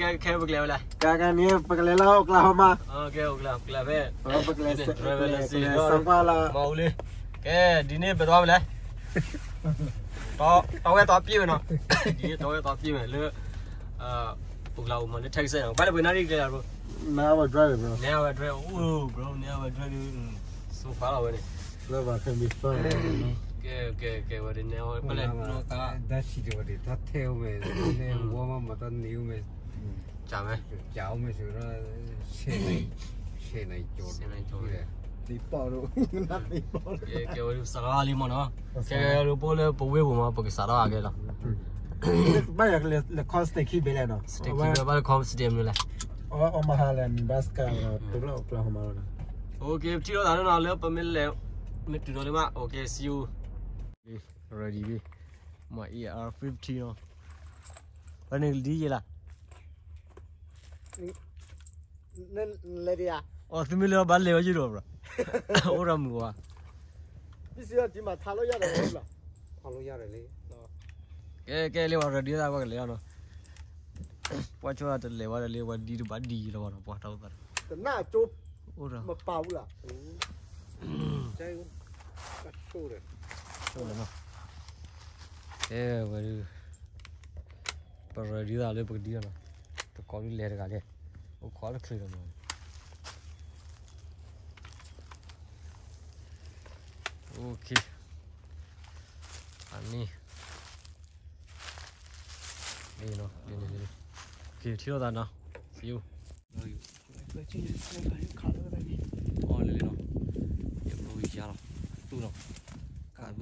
ကဲ ကဲ ပကလဲၤဝဲလဲၣ်. ကဲ ကဲ န့ၣ် ပကလဲၤလၢ Oklahoma. ကဲ Oklahoma ဖဲ ပကလဲၤ ပကလဲၤ စံကွၢ်လၢ မၤအူလံ. ကဲ ဒ်န့ၣ် ပသးဝဲလဲၣ်. တီဝဲတီပျ့ၢ်ဝဲနီၤ. ဒ်န့ၣ် တီဝဲတီပျ့ၢ်ဝဲလၢ Oklahoma လၢ Texas နီၤ. ဘၣ်လၢပနၣ်ရံၣ်ကျဲလၢ bro. နအဝဲ drive ဝဲ bro. နအဝဲ drive အိၣ် bro နအဝဲ drive ဒုး so far လီၤဝဲန့ၣ် လၢဘၣ်ခဲမံၤသၢ ကဲ ကဲ ကဲ ဝဲဒ်န့ၣ် ပလဲၤ ဒါရှိတယ်ဝဲဒ် တၢ်ထဲအိၣ်မဲာ် နဲဝါမး မၤတၢ်န့ၢ်အိၣ်မဲာ် ကၢ်မဲာ် ကၢ်အိၣ်မဲာ်ဆိဒီး ဆယ်နာရီ ဆယ်နာရီကျော် ဆယ်နာရီကျော် သ့ပီၣ်ဒိၣ် သ့ပီၣ်ဒိၣ် ကဲ ကဲ ဝဲဒ်စးဂၤလံမးနီၤ ကဲကဲ ပအိၣ်လၢပဝ့ၢ်ပူၤမး ပကစးထီၣ်အါကဲလီၤ ဘၣ်ယၤလဲၤခီ state ခံဘ့ၣ်လဲၣ်နီၤ state ခံဘ့ၣ် ဘၣ်လဲၤခီ state မနုၤလဲၣ် Omaha လဲၣ် Nebraska လီၤ တုၤလၢ Oklahoma လီၤ OK ပထံၣ်လိာ်သးနီၤ လၢပမ့ၢ်လဲၤ မ့ၢ်တုၤဒီးလၢမး OK see you ready ဘ့ၣ် မ့ၢ် E R fifty နီၤ ပှၤန့ၣ်ကဒ်ယဲလၢ လဲၤဒံးဧါ အိၣ်သုမ့ၢ်လၢဘၣ်လဲၤဝဲယုၢ်ဒီးဘၣ် အိၣ်ရမုာ်ဝါ ပစ္စည်းတော့ဒီမှာထားလို့ရတယ်ဘၣ် ထားလို့ရတယ်လေ ကဲကဲလၢဝဲ ready သးဝဲကလဲၤအီၤနီၤ ပှၤဆိတလဲၤဝဲဒီးလၢဝဲဒ်တဘၣ်ဒ်လီၤဝဲဒီးပှၤတၢ်အိၣ်သး တနၢ်ကၠိ အိၣ်ဒီး မပာ်ဘူးလား ကဲဝဲဒုး ပ ready သးလၢပကဒံအီၤနီၤ တကိးဒုးလဲၤတဂၤလဲၣ် အိၣ်ခိးတချုးဒီးနီၤ OK အန့ၣ် လ့နီၤ လ့လ့လ့ OK ထံၣ်လိာ်သးနီၤ see you အီၣ်လ့လ့နီၤ ယဘိယၤလီၤ သူၣ်နီၤ ခးသူၣ်မး လ့ဘ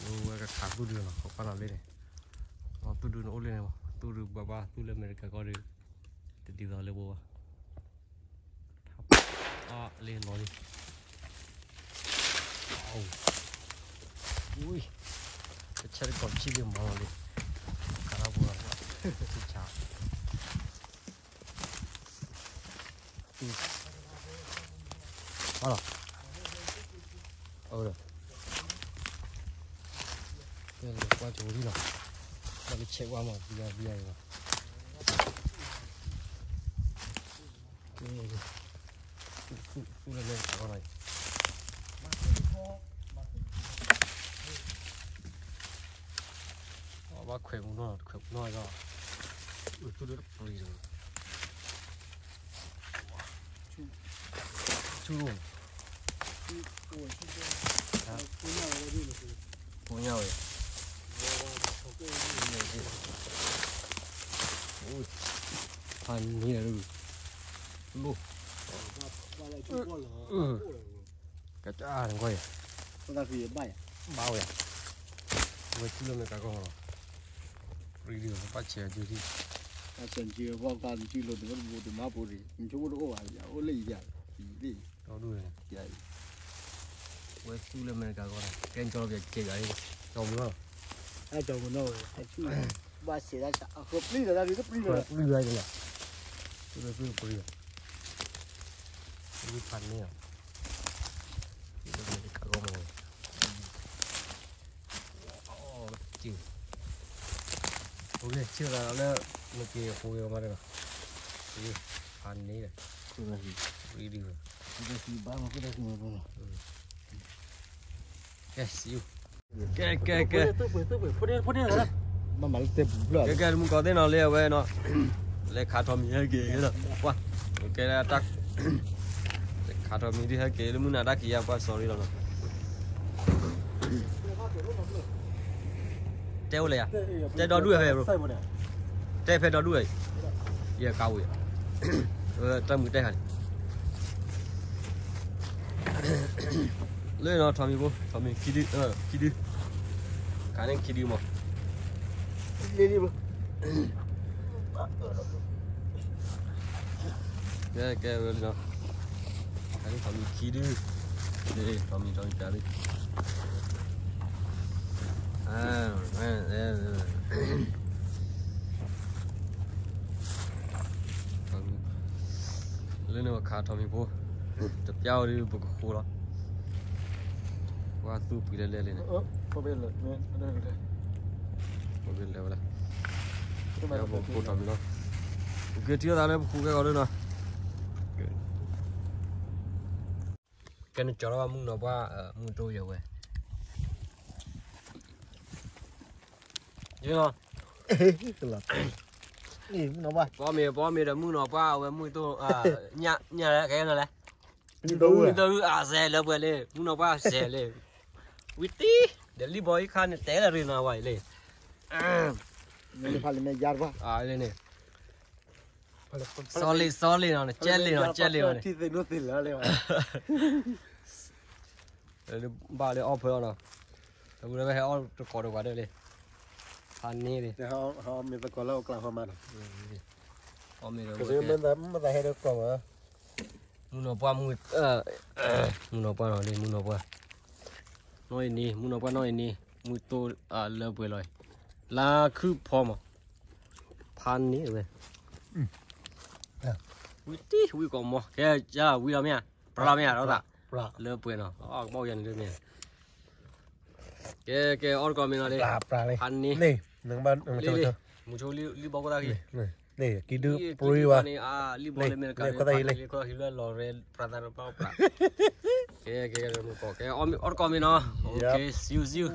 ိ ဝဲကခးသူၣ်ဒုးနီၤ ခီပၣ်နီၤလ့န့ၣ် သူၣ်ဒုးနအိၣ်လ့န့ၣ် သူၣ်ဒုးဘၣ်ဘၣ် သူၣ်လၢအမဲရကၤကီၢ်ဒုး တဒ်သိးလၢပဝဲ အလ့လီၤလံ အူ တဆဲးတကီၢ်ဆံလံမၤလီၤလံ ခးထီၣ်ပူၤလီၤ ဆံဆး အလီၤ အဝဲဒီး ကဲကွၢ်ကၠိဝံၤလီၤ ဘၣ်ကဆဲးဝါမး ဘံယါဘံယါအံၤလီၤ ကဲ သူၣ်လၢမဲာ်တခါလီၤ ဘၣ်ခွဲးမူနီၢ် ခွဲးမူနီၢ်ဒီး သူၣ်လၢတပျံၤဒီး ဆူၣ် ဖိညၣ်ဝဲ ဖးန့ၢ်လၢ လိၣ် ကစၢ်နကွၢ်ယၤ ဘၣ်ဝဲယၤ ဝဲသူၣ်လၢမဲာ်ကၤကီၢ်လီၤ ပှၤဆဲးကၠူထံၣ် ပှၤဆဲးကၠူဖီၣ်ကါတကံလိာ် တမ့ၢ်တဘိတမၤဖိတဂ့ၤ နဆိကမိၣ်တအိၣ်ဘၣ် ယအိၣ်လၢယၤ ယံၤသ့ၣ် ဒီဒူၣ်န့ၣ် ဝဲသူၣ်လၢမဲာ်ကၤကီၢ်န့ၣ် ကဲကၠီပျဲကဲကၠီအံၤ ကၠီမူနီၢ် ကၠီမူနီၢ်ဝဲ ဘၣ်ဆဲးဒၣ်ဆး အဃိပျံၤဒီးတၢ်ဒုးတပျံၤဘၣ် ပျံၤဘၣ်ကလဲၣ် သူၣ်လၢသူၣ်ပျံၤဘၣ် သူၣ်ဖးန့ၢ်လီၤ သူၣ်လၢမဲာ်ကၤကီၢ်မူ ကဲ ဆံၣ်သးလၢ နက့ၤဃိဂ့ၤမးဒီး ဖးန့ၢ်ဒီး ရံဒုး ကဲ see you ကဲ ကဲ ကဲ ကဲ တမူကီၢ်သ့ၣ်နီၤလၢအဝဲနီၤ လဲၤခးထီၣ်မံၤဟဲက့ၤလီၤ ကွၢ် ကဲ ခးထီၣ်မံၤဒ်ဟဲက့ၤလၢမုၢ်နၤတၢ်ကံၤယါ ကွၢ် sorry လီၤနီၤ တဲအိၣ်လဲၣ်ယါ တဲဒီဒူၣ်ဝဲဖဲ bro တဲဖဲဒီဒူၣ်ဝဲ ယကါဝံၤ တၢ်မုာ်တဲခါန့ၣ် လၢနီၤ ထီၣ်မံၤဖိ ထီၣ်မံၤခံဒု ခံဒု ခါန့ၣ်ခံဒုမး ကဲ ကဲ ဝဲလီၤ ခါန့ၣ်ထီၣ်မံၤခံဒု ထီၣ်မံၤ ထီၣ်မံၤပျးဒု လၢန့ၣ်ပခးထီၣ်မံၤဖိ တပျးဝဲဒုးပကဃိလီၤ ဝါသူပှံၤလဲလဲလံန့ၣ်, ပလဲဝဲလၢ, ပက့ၤထံၣ်သးလၢပဃူကဲဂီၤဒ်နီၤ, ကဲနကၠီၤထီၣ်ဘၣ်မုၢ်နီၤပှၢ်, မုၢ်တိၢ်ယဲဝဲ, ယနီၤ, ပီမ့ၤ ပီမ့ၤဒီးမုၢ်နီၤပှၢ် အဝဲမုၢ်တိၢ်, ညၣ်လဲၣ် ကဲနၤလဲၣ်, မုၢ်တိၢ်အစဲးလၢပှဲၤလံ, မုၢ်နီၤပှၢ်စဲးလံ, ဝံၤတံၢ်, ဒီးလံၣ်ဘီအံၤခါန့ၣ် တဲလၢရ့နီၤဝဲအံၤလံ, လံန့ၣ်, စီလ့ၣ် စီလ့ၣ်နီၤ နကဲလ့ၣ်နီၤ ကဲလ့ၣ်နီၤန့ၣ် ဘၣ်လၢအီၣ်ဖၢအီၤနီၤ, တဝဲဟဲအီၣ်တကိးတဝဲဒၣ်လံ, ဖးန့ၢ်လံ, မ့ၢ်သကိးလၢအကျါဟီမးနီၤ, အီၣ်မ့ၢ်ဒီး, မ့ၢ်သးဟဲတကိးဘၣ်, မုၢ်နီၤပှၢ်မုၢ်, မုၢ်နီၤပှၢ်နီၤလံ မုၢ်နီၤပှၢ်, နီၢ်အံၤန့ၣ် မုၢ်နီၤပှၢ်နီၢ်အံၤန့ၣ် မုၢ်တိၢ်လၢပှဲၤလီၤ, လါခုဖီမး, ဖးန့ၢ်ဝဲ, ဝံၤတံၢ်ဝံၤကိးမီၤ ကဲ, ဝံၤလီၤမ့ၢ်ဧါ, ပြၤလီၤမ့ၢ်ဧါ ဒီးသး, လၢပှဲၤနီၤ, ဘၣ်ယၤန့ၣ်ဒ်မ့ၢ်, ကဲ ကဲ အီၣ်တကိးမ့ၢ်နီၤလံ, ဖးန့ၢ်, မုၢ်ဆိလံၣ်ဘီကိၢ်သၣ်ခံ, ကံဒုပြံဝါန့ၣ်, လံၣ်ဘီလၢမ့ၢ်တကးလံ, လံၣ်ဘီလၢလၢပြၤသးတပၢ်ပြၤ, ကဲ ကဲ အီၣ်တကိးမ့ၢ်နီၤ, ကဲ see you, see you.